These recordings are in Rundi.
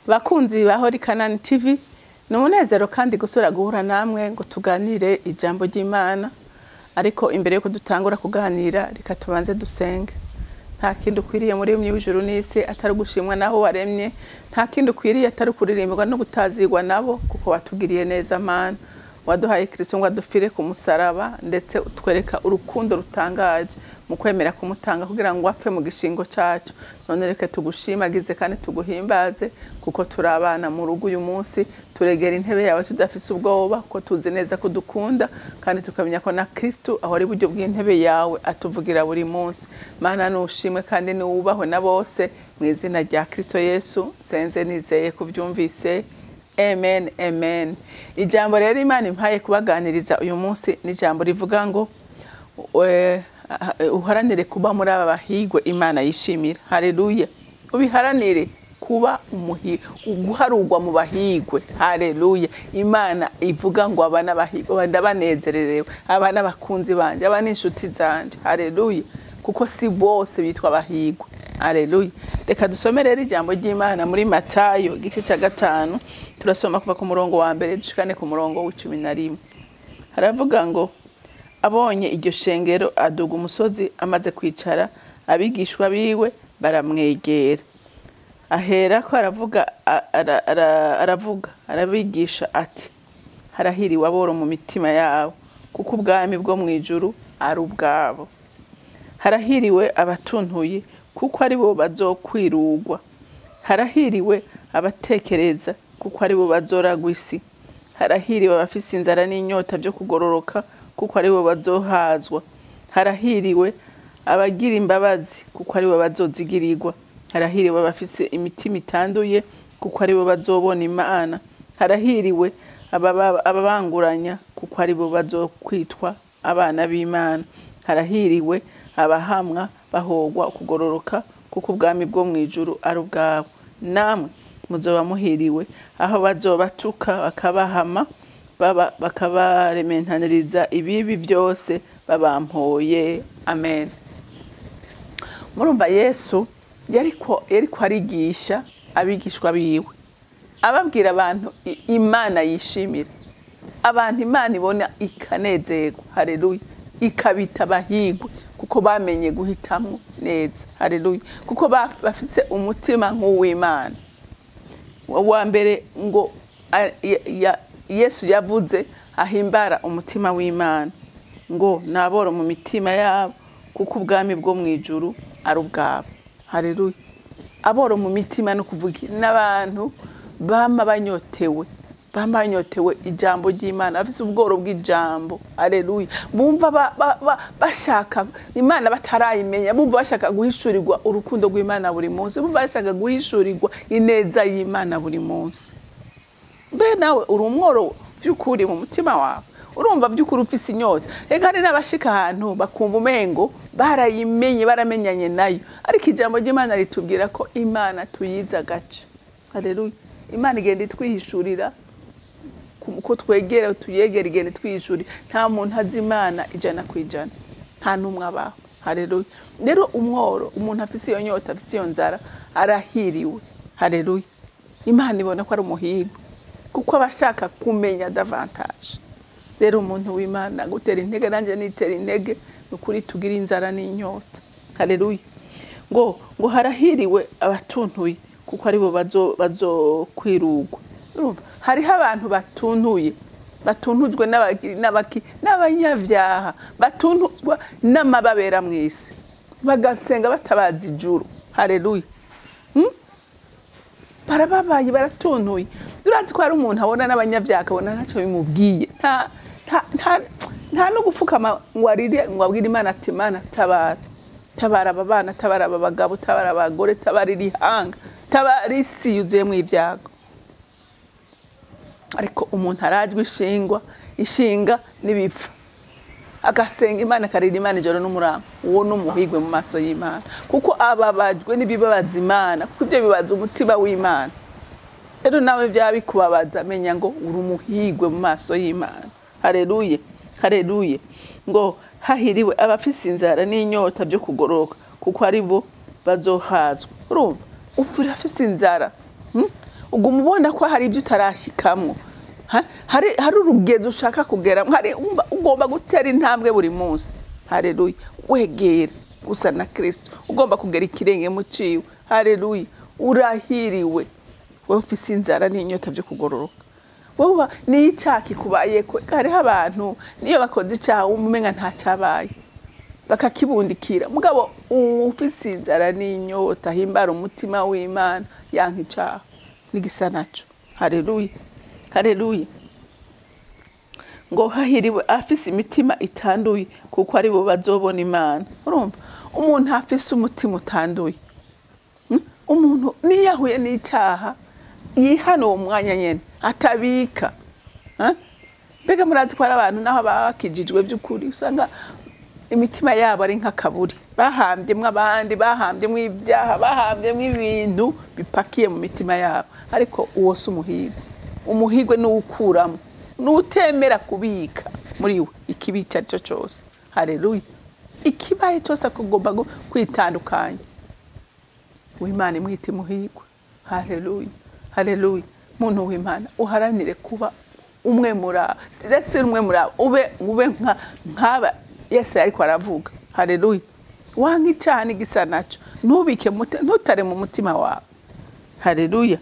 Bakunzi ba Holy Canaan TV, ni umunezero kandi gusubira guhura namwe ngo tuganire ijambo ry'Imana. Ariko imbere yuko dutangura kuganira, reka tubanze dusenge. Nta kindi ukwiriye muri ijuru n'isi atari ugushimwa naho waremye, nta kindi ukwiriye atari kuririmbwa no gutazigwa nabo, kuko watugiriye neza Mana. Waduhaye Kristo ngo adupfire ku musaraba, ndetse utwereka urukundo rutangaje mu kwemera kumutanga kugira ngo apfe mu gishingo cacu. None reka tugushimagize kandi tuguhimbaze, kuko turi abana mu rugo uyu munsi, turegera intebe yawe tudafise ubwoba, ko tuzi neza ko dukunda, kandi tukamenya ko na Kristo aho ari iburyo bw'intebe yawe atuvugira buri munsi. Mana, nushimwe kandi nuwubahwe na bose, mu izina rya Kristo Yesu nsenze nizeye kuvyumvise. Amen, amen. Ijambo rero Imana impaye kubaganiriza uyu munsi ni ijambo rivuga ngo uharanire kuba muri aba bahigwe Imana yishimira. Haleluya. Ubiharanire kuba guharurwa mu bahigwe. Haleluya. Imana ivuga ngo aba n'abahigwe, ndabanezererewe, aba n'abakunzi banje, aba n'inshuti zanje. Haleluya. Kuko si bose bitwa abahigwe. Haleluya. Reka dusome rero ijambo ry'Imana muri Matayo igice cya 5, turasoma kuva ku murongo wa mbere dushikane ku murongo w'11. Haravuga ngo abonye iryo shengero aduga umusozi, amaze kwicara abigishwa biwe baramwegera. Ahera ko aravuga, aravuga arabigisha ati: harahiriwe aboro mu mitima yabo, kuko ubwami bwo mu ijuru ari ubwabo. Harahiriwe abatuntuye, kuko ari bo bazokwirugwa. Harahiriwe abatekereza, kuko ari bo bazoragwa isi. Harahiriwe abafise inzara n'inyota byo kugororoka, kuko ari bo bazohazwa. Harahiriwe abagira imbabazi, kuko ari bo bazozigirirwa. Harahiriwe abafise imitima itanduye, kuko ari bo bazobona Imana. Harahiriwe ababanguranya, kuko ari bo bazokwitwa abana b'Imana. Harahiriwe abahamwa bahogwa kugororoka, kuko ubwami bwo mu ijuru ari ubwabo. Namwe muzoba muhiriwe aho bazobatuka bakabahama, bakabarementaniriza ibibi byose babampoye. Amen. Murumva Yesu yariko arigisha abigishwa biwe, ababwira abantu Imana yishimira, abantu Imana ibona ikanezerwa. Haleluya. Ikabita bahigwe, kuko bamenye guhitamwo neza. Haleluya. Kuko bafise umutima nk'uw'Imana. Wa mbere ngo Yesu yavuze ahimbara umutima w'Imana, ngo naboro mu mitima yabo, kuko ubwami bwo mu ijuru ari ubwabo. Haleluya. Aboro mu mitima no kuvuga n'abantu bama banyotewe, banyotewe ijambo ry'Imana, bafise ubworo bw'ijambo. Haleluya. Bumva bashaka Imana batarayimenya, bumva bashaka guhishurirwa urukundo rw'Imana buri munsi, bumva bashaka guhishurirwa ineza y'Imana buri munsi. Mbe nawe uri umworo vy'ukuri mu mutima wawe, urumva vy'ukuri ufise inyota. Ega hari n'abashika ahantu bakumva umengo barayimenye, baramenyanye nayo, ariko ijambo ry'Imana ritubwira ko Imana tuyiza gace. Haleluya. Imana igenda itwihishurira ko twegera, tuyegera, igenda twihishurira. Nta muntu azi Imana 100%, nta numwe abaho. Haleluya. Rero umworo, umuntu afise iyo nyota, afise iyo nzara, arahiriwe. Haleluya. Imana ibona ko ari umuhigwe, kuko abashaka kumenya davantage. Rero umuntu w'Imana gutera intege, nanje nitera intege, nukuri tugira inzara n'inyota. Haleluya. Ngo harahiriwe abatuntuye, kuko ari bo bazokwirugwa. Urumva hariho abantu batuntuye, batuntujwe n'abanyavyaha, batuntuzwa n'amababera mw'isi, bagasenga batabaza ijuru. Haleluya. Barababaye, baratuntuye. Urazi ko hari umuntu abona n'abanyavyaha akabona ntacyo bimubwiye, nta no gufukama ngo arire, ngo abwire Imana ati: Imana tabara, tabara aba bana, tabara aba bagabo, tabara abagore, tabara iri hanga, tabara isi yuzuyemwo ibyago. Ariko umuntu arajwe ishinga n'ibipfa, agasenga Imana, akarira Imana ijoro n'umurango, uwo n'umuhigwe mu maso y'Imana, kuko ababajwe n'ibibabaza Imana, kuko ibyo bibaza umutima w'Imana. Rero nawe byaba bikubabaza, menya ngo uri umuhigwe mu maso y'Imana. Haleluya. Haleluya. Ngo hahiriwe abafise inzara n'inyota byo kugororoka, kuko ari bo bazohazwa. Urumva urafise inzara, Uguma ubona ko hari ibyo utarashikamwo, hari urugezo ushaka kugeramo, hari ugomba gutera intambwe buri munsi. Haleluya. Wegera gusa na Kristo, ugomba kugera ikirenge mu ciwe. Haleluya. Urahiriwe wowe ufise inzara n'inyota byo kugororoka. Wowe n'icyaha kikubayeko. Hariho abantu niyo bakoze icyaha umenga nta cyabaye, bakakibundikira. Mugabo ufise inzara n'inyota himbara umutima w'Imana, yanka icyaha n'igisa naco. Haleluya. Haleluya. Ngo hahiriwe afise imitima itanduye, kuko ari bo bazobona Imana. Urumva umuntu afise umutima utanduye, umuntu niyo ahuye n'icyaha yihana uwo mwanya nyene, atabika. Mbega murazi ko hari abantu naho baba bakijijwe by'ukuri usanga imitima yabo ari nk'akaburi, bahambyemwo abandi, bahambyemwo ibyaha, bahambyemwo ibintu bipakiye mu mitima yabo. Ariko uwo si umuhigwe. Umuhigwe ni uwukuramo, n'utemera kubika muri we ikibi icyo ari cyo cyose. Haleluya. Ikibaye cyose akagomba kwitandukanya. Uwimana imwita imuhigwe. Haleluya. Haleluya. Muntu w'Imana, uharanire kuba umwe muri abo. Ndetse umwe muri abo, ube nk'aba Yesu ariko aravuga. Haleluya. Wanka icyaha n'igisa naco, ntubike ntutare mu mutima wawe. Haleluya.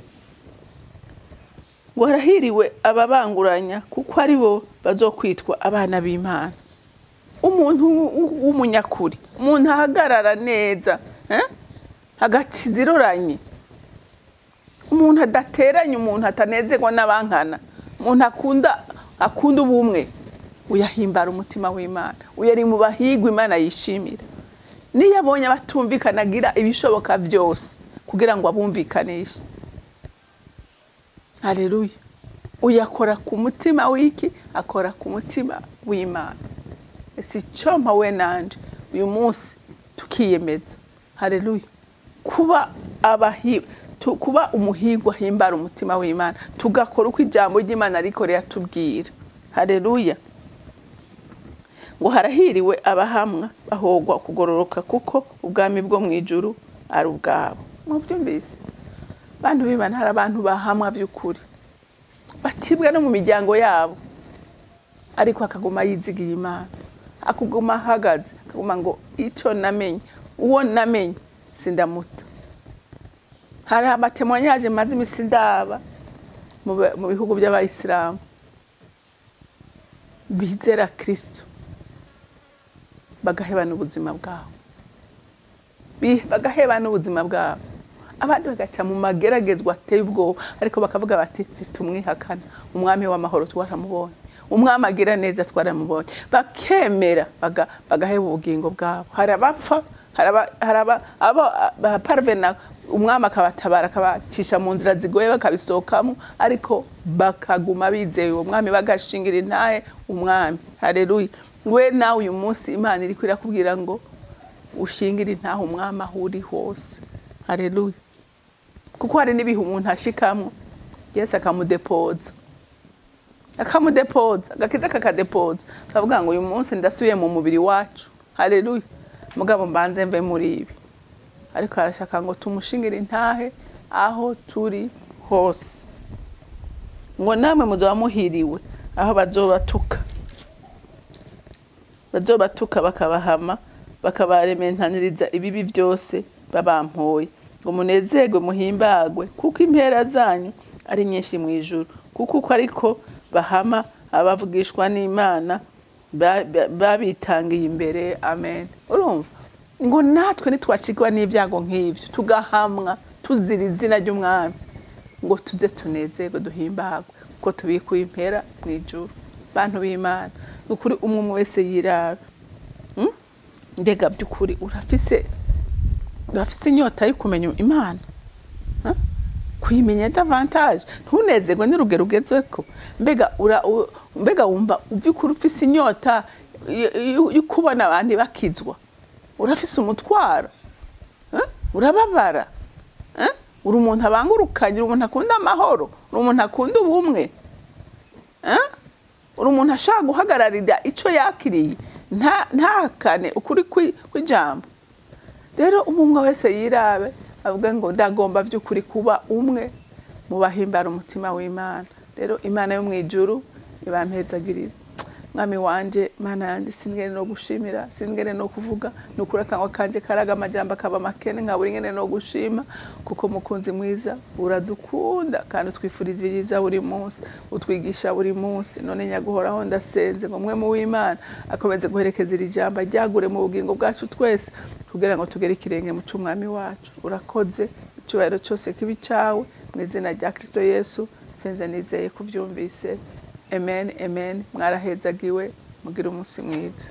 Ngo harahiriwe ababanguranya, kuko ari bo bazokwitwa abana b'Imana. Umuntu w'umunyakuri, umuntu ahagarara neza, agakiziroranye, umuntu adateranya, umuntu atanezerwa n'abankana, umuntu akunda ubumwe, uyahimbara umutima w'Imana, uyari mu bahigwa Imana yishimira. Niyo abonye abatumvikana agira ibishoboka byose kugira ngo abumvikanishe. Haleluya. Uyakora ku mutima w'iki? Akora ku mutima w'Imana. Ese icompa we nanje uyu munsi tukiyemeza, haleluya, kuba kuba umuhigwa himbara umutima w'Imana, tugakora uko ijambo ry'Imana riko riratubwira. Haleluya. Ngo harahiriwe abahamwa bahogwa kugororoka, kuko ubwami bwo mu ijuru ari ubwabo. Muvyumvise? Bantu b'Imana, hari abantu bahamwa by'ukuri, bakibwa no mu miryango yabo, ariko akaguma yizigiye Imana, akuguma ahagaze, akaguma ngo ico namenye, uwo namenye sindamuta. Hari amatemoyaje maze imisi ndaba mu bihugu by'abayisilamu bizera Kristo, bagahebana ubuzima bwabo, bagahebana ubuzima bwabo. Abandi bagaca mu mageragezwa ateye ubwoba, ariko bakavuga bati ntitumwihakana, umwami w'amahoro twaramubonye, umwami agira neza twaramubonye. Bakemera bagaheba ubugingo bwabo. Hari abapfa, hari abaparvena, umwami akabatabara akabacisha mu nzira zigoye bakabisohokamo, ariko bakaguma bizeye uwo mwami, bagashingira intahe umwami. Haleluya. We nawe uyu munsi Imana iriko irakubwira ngo ushingire intahe umwami aho uri hose. Haleluya. Kuko hari n'ibihe umuntu ashikamwo Yesu akamudepoza, akamudepoza, agakiza kakadepoza, akavuga ngo uyu munsi ndasubiye mu mubiri wacu. Haleluya. Mugabo mbanze mve muri ibi. Ariko arashaka ngo tumushingire intahe aho turi hose. Ngo namwe muzoba muhiriwe aho bazobatuka, bazobatuka bakabahama, bakabarementaniriza ibibi byose babampoye. Ngo munezerwe muhimbagwe, kuko impera zanyu ari nyinshi mu ijuru, kuko uko ariko bahama abavugishwa n'Imana babitangiye imbere. Amen. Urumva ngo natwe nitwashikwa n'ibyago nk'ivyo, tugahamwa tuzira izina ry'umwami, ngo tuze tunezerwe duhimbagwe, kuko tubikuye impera mu ijuru. Bantu b'Imana, ukuri umwe umwe wese yirabe. Mbega by'ukuri urafise inyota yo kumenya Imana, kuyimenya davantage, ntunezerwe n'urugero ugezeko. Mbega wumva uvyukuri ufise inyota yo kubona abandi bakizwa, urafise umutwaro, urababara, uri umuntu abangurukanye, uri umuntu akunda amahoro, uri umuntu akunda ubumwe, uri umuntu ashaka guhagararira ico yakiriye, ntakane ukuri kw'ijambo. Rero umwe wese yirabe avuga ngo ndagomba by'ukuri kuba umwe Mubahimbara umutima w'Imana. Rero Imana yo mw'ijuru ibampezagirire. Mwami wanje, Mana yanje, singene no gushimira, singene no kuvuga, nukuri akanwa kanje karaga amajambo akaba makene, nkabura ingene no gushima, kuko mukunzi mwiza uradukunda kandi utwifuriza ibyiza buri munsi, utwigisha buri munsi. None nyaguhoraho ndasenze ngo mwe mu w'Imana akomeze guherekeza iri jambo, ryagure mu bugingo bwacu twese, kugira ngo tugere ikirenge mu c'umwami wacu. Urakoze, icyubahiro cyose kibi cawe, mu izina rya Kristo Yesu senze nizeye kuvyumvise. Amen, amen. Mwarahezagiwe, mugire umunsi mwiza.